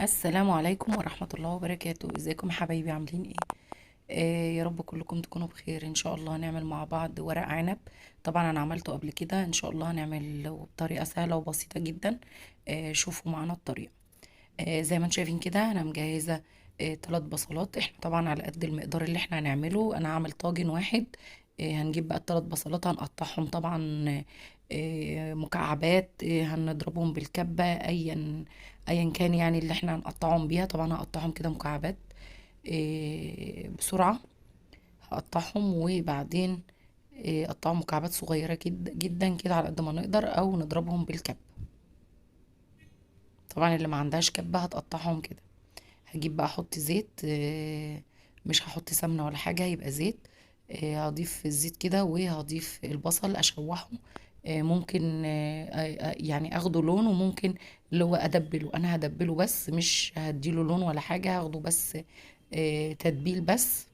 السلام عليكم ورحمة الله وبركاته. ازيكم يا حبايبي، عاملين ايه؟ يا رب كلكم تكونوا بخير. ان شاء الله هنعمل مع بعض ورق عنب. طبعا انا عملته قبل كده، ان شاء الله هنعمل بطريقة سهلة وبسيطة جدا. شوفوا معانا الطريقة. زي ما انتم شايفين كده انا مجهزة 3 بصلات. احنا طبعا على قد المقدار اللي احنا هنعمله، انا هعمل طاجن واحد. هنجيب بقى التلات بصلات، هنقطعهم طبعا، مكعبات، هنضربهم بالكبة، ايا كان يعني اللي احنا هنقطعهم بيها. طبعا هقطعهم كده مكعبات، بسرعة هقطعهم، وبعدين اقطعهم مكعبات صغيرة جدا كده على قد ما نقدر، او نضربهم بالكبة. طبعا اللي ما عندهاش كبة هتقطعهم كده. هجيب بقى احط زيت، مش هحط سمنة ولا حاجة، هيبقى زيت. هضيف الزيت كده وهضيف البصل اشوحه. ممكن، اخده لون، وممكن اللي هو ادبله. انا هدبله بس مش هديله لون ولا حاجة، هاخده بس، تتبيل بس.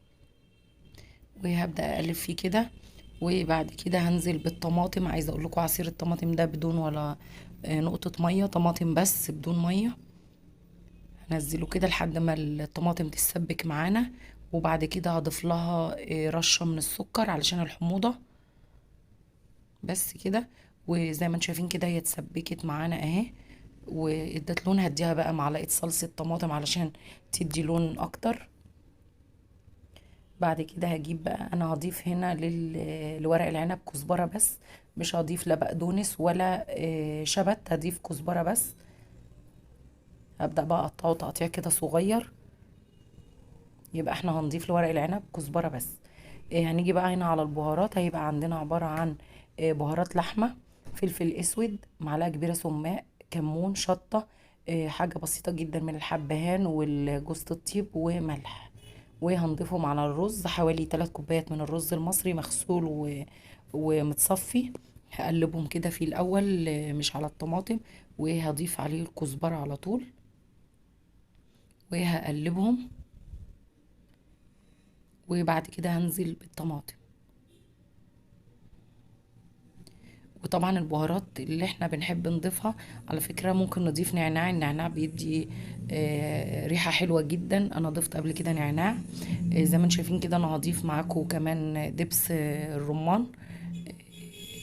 وهبدأ اقلب فيه كده. وبعد كده هنزل بالطماطم. عايزة اقول لكم عصير الطماطم ده بدون ولا، نقطة مية، طماطم بس بدون مية. هنزله كده لحد ما الطماطم تتسبك معانا. وبعد كده هضيف لها، رشة من السكر علشان الحموضة بس كده. وزي ما انتم شايفين كده هي اتسبكت معانا اهي وادت لون. هديها بقى معلقة صلصة طماطم علشان تدي لون اكتر. بعد كده هجيب بقى، انا هضيف هنا لورق العنب كزبرة بس، مش هضيف لا بقدونس ولا، شبت، هضيف كزبرة بس. هبدأ بقى اقطعه تقطيع كده صغير. يبقى احنا هنضيف لورق العنب كزبرة بس. هنيجي بقى هنا على البهارات. هيبقى عندنا عبارة عن، بهارات لحمة، فلفل اسود، معلقة كبيرة سماق، كمون، شطة، حاجة بسيطة جدا من الحبهان والجوزة الطيب وملح. وهنضيفهم على الرز، حوالي 3 كوبايات من الرز المصري مغسول ومتصفي. هقلبهم كده في الأول، مش على الطماطم، وهضيف عليه الكزبرة على طول وهقلبهم. وبعد كده هنزل بالطماطم. وطبعا البهارات اللي احنا بنحب نضيفها، على فكرة ممكن نضيف نعناع. النعناع بيدي، ريحة حلوة جدا. انا ضفت قبل كده نعناع. زي ما انتم شايفين كده انا هضيف معاكم كمان دبس، الرمان.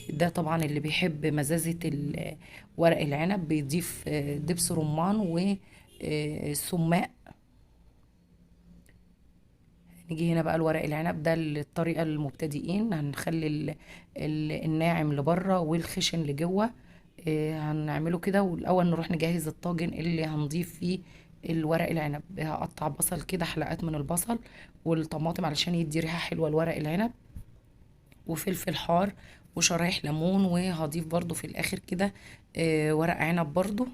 ده طبعا اللي بيحب مزازة ورق العنب بيضيف، دبس رمان و، سماق. نيجي هنا بقى الورق العنب ده للطريقة المبتدئين، هنخلي الناعم لبره والخشن لجوه. هنعمله كده. والاول نروح نجهز الطاجن اللي هنضيف فيه الورق العنب. هقطع بصل كده، حلقات من البصل والطماطم علشان يدي ريحة حلوة لورق العنب، وفلفل حار وشرايح ليمون. وهضيف برضو في الاخر كده، ورق عنب برضو.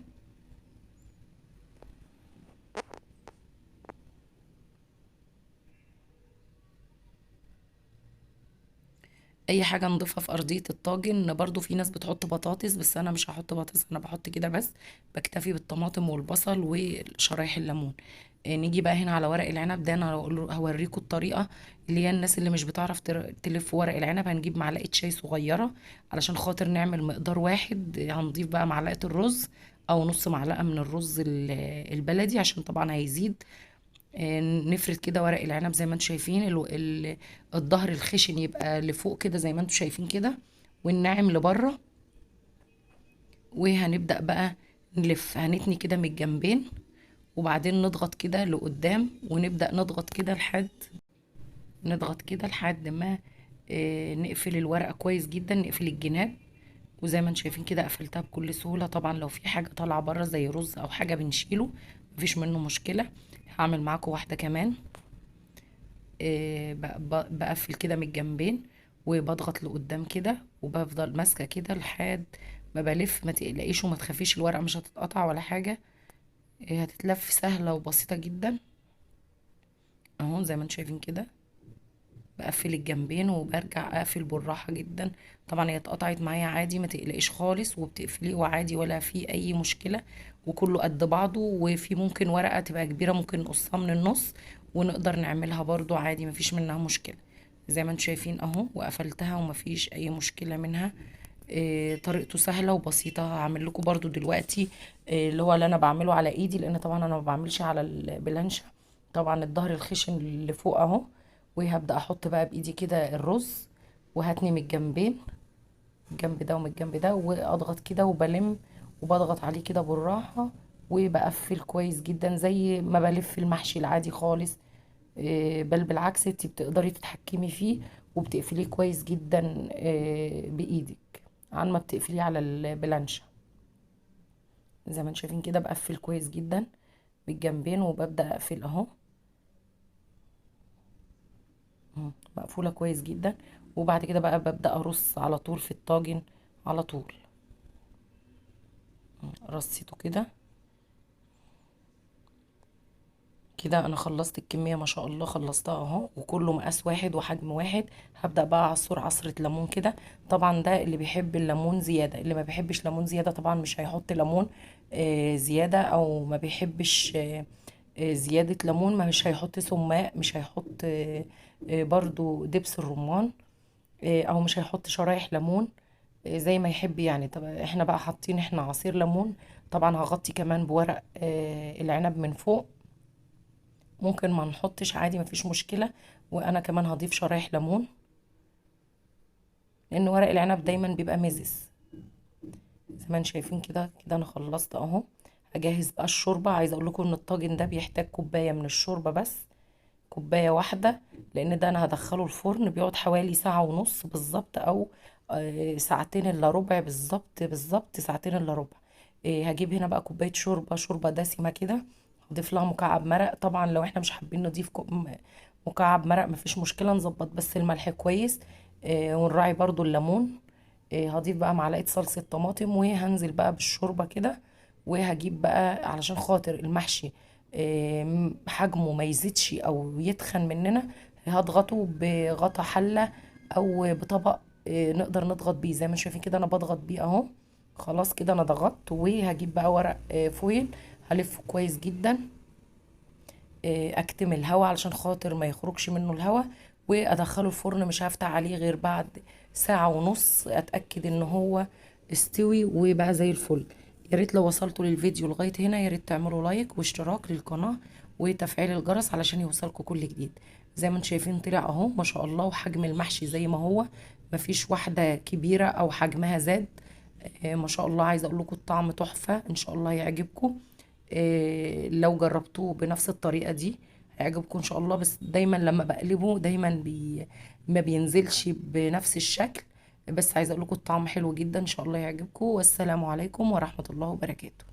اي حاجة نضيفها في ارضية الطاجن. برضو في ناس بتحط بطاطس، بس انا مش هحط بطاطس، انا بحط كده بس، بكتفي بالطماطم والبصل وشرايح الليمون. نيجي بقى هنا على ورق العنب ده. انا هوريكم الطريقة اللي هي الناس اللي مش بتعرف تلف ورق العنب. هنجيب معلقة شاي صغيرة علشان خاطر نعمل مقدار واحد. هنضيف بقى معلقة الرز او نص معلقة من الرز البلدي عشان طبعا هيزيد. نفرد كده ورق العنب زي ما انتم شايفين، الظهر الخشن يبقى لفوق كده زي ما انتم شايفين كده، والناعم لبره. وهنبدأ بقى نلف، هنتني كده من الجنبين، وبعدين نضغط كده لقدام، ونبدأ نضغط كده لحد، نضغط كده لحد ما، نقفل الورقة كويس جدا، نقفل الجناب. وزي ما انتم شايفين كده قفلتها بكل سهولة. طبعا لو في حاجة طالعة بره زي رز او حاجة بنشيله، مفيش منه مشكلة. هعمل معاكم واحدة كمان. بقفل كده من الجنبين وبضغط لقدام كده، وبفضل ماسكة كده لحد ما بلف. ما تقلقيش وما تخافيش، الورقة مش هتتقطع ولا حاجة، هتتلف سهلة وبسيطة جدا اهو زي ما انتم شايفين كده. بقفل الجنبين وبرجع اقفل بالراحة جدا. طبعا هي اتقطعت معايا عادي، ما تقلقيش خالص، وبتقفليه وعادي ولا في اي مشكلة، وكله قد بعضه. وفي ممكن ورقة تبقى كبيرة ممكن نقصها من النص ونقدر نعملها برضو عادي، مفيش منها مشكلة زي ما انتم شايفين اهو. وقفلتها ومفيش اي مشكلة منها. طريقته سهلة وبسيطة. هعمل لكم برضو دلوقتي اللي هو اللي انا بعمله على ايدي، لان طبعا انا ما بعملش على البلانشا. طبعا الظهر الخشن اللي فوق اهو، وهبدأ احط بقى بايدي كده الرز، وهتني من الجنبين، الجنب ده ومن الجنب ده، واضغط كده وبلم وبضغط عليه كده بالراحة، وبقفل كويس جدا زي ما بلف المحشي العادي خالص. بل بالعكس انتي بتقدري تتحكمي فيه وبتقفليه كويس جدا، بايدك عن ما بتقفليه على البلانشا. زي ما انتم شايفين كده بقفل كويس جدا بالجنبين، وببدأ اقفل اهو، مقفولة كويس جدا. وبعد كده بقى ببدأ ارص على طول في الطاجن على طول، رصيته كده كده. انا خلصت الكمية ما شاء الله، خلصتها اهو، وكله مقاس واحد وحجم واحد. هبدأ بقى اعصر عصرة ليمون كده. طبعا ده اللي بيحب الليمون زيادة، اللي ما بيحبش ليمون زيادة طبعا مش هيحط ليمون، زيادة، او ما بيحبش، زيادة ليمون، ما مش هيحط سماق، مش هيحط، برضو دبس الرمان، او مش هيحط شرايح ليمون، زي ما يحب يعني. طب احنا بقى حاطين احنا عصير ليمون، طبعا هغطي كمان بورق، العنب من فوق، ممكن ما نحطش عادي مفيش مشكلة. وانا كمان هضيف شرايح ليمون لان ورق العنب دايما بيبقى مزز. زي ما انتم شايفين كده كده انا خلصت اهو. هجهز بقى الشوربة. عايزة اقول لكم ان الطاجن ده بيحتاج كوباية من الشوربة بس، كوباية واحدة، لان ده انا هدخله الفرن بيقعد حوالي ساعة ونص بالظبط، او، ساعتين الا ربع بالظبط، بالظبط ساعتين الا ربع. هجيب هنا بقى كوباية شوربة، شوربة دسمة كده، هضيف لها مكعب مرق. طبعا لو احنا مش حابين نضيف مكعب مرق مفيش مشكلة، نظبط بس الملح كويس، ونراعي برضو الليمون. هضيف بقى معلقة صلصة طماطم، وهنزل بقى بالشوربة كده. وهجيب بقى علشان خاطر المحشي، حجمه ما يزيدش او يتخن مننا، هضغطه بغطا حلة او بطبق، نقدر نضغط بيه. زي ما شايفين كده انا بضغط بيه اهو. خلاص كده انا ضغطت. وهجيب بقى ورق، فويل، هلفه كويس جدا، اكتم الهواء علشان خاطر ما يخرجش منه الهواء، وادخله الفرن. مش هفتح عليه غير بعد ساعة ونص، اتأكد ان هو استوي وبقى زي الفل. يا ريت لو وصلتوا للفيديو لغاية هنا يا ريت تعملوا لايك واشتراك للقناة وتفعيل الجرس علشان يوصلكوا كل جديد. زي ما انتم شايفين طلع اهو ما شاء الله، وحجم المحشي زي ما هو، مفيش واحدة كبيرة او حجمها زاد. ما شاء الله. عايزة اقول لكم الطعم تحفة، ان شاء الله هيعجبكم. لو جربتوه بنفس الطريقة دي هيعجبكم ان شاء الله. بس دايما لما بقلبه دايما ما بينزلش بنفس الشكل، بس عايزة اقول لكم الطعم حلو جدا، ان شاء الله يعجبكم. والسلام عليكم ورحمة الله وبركاته.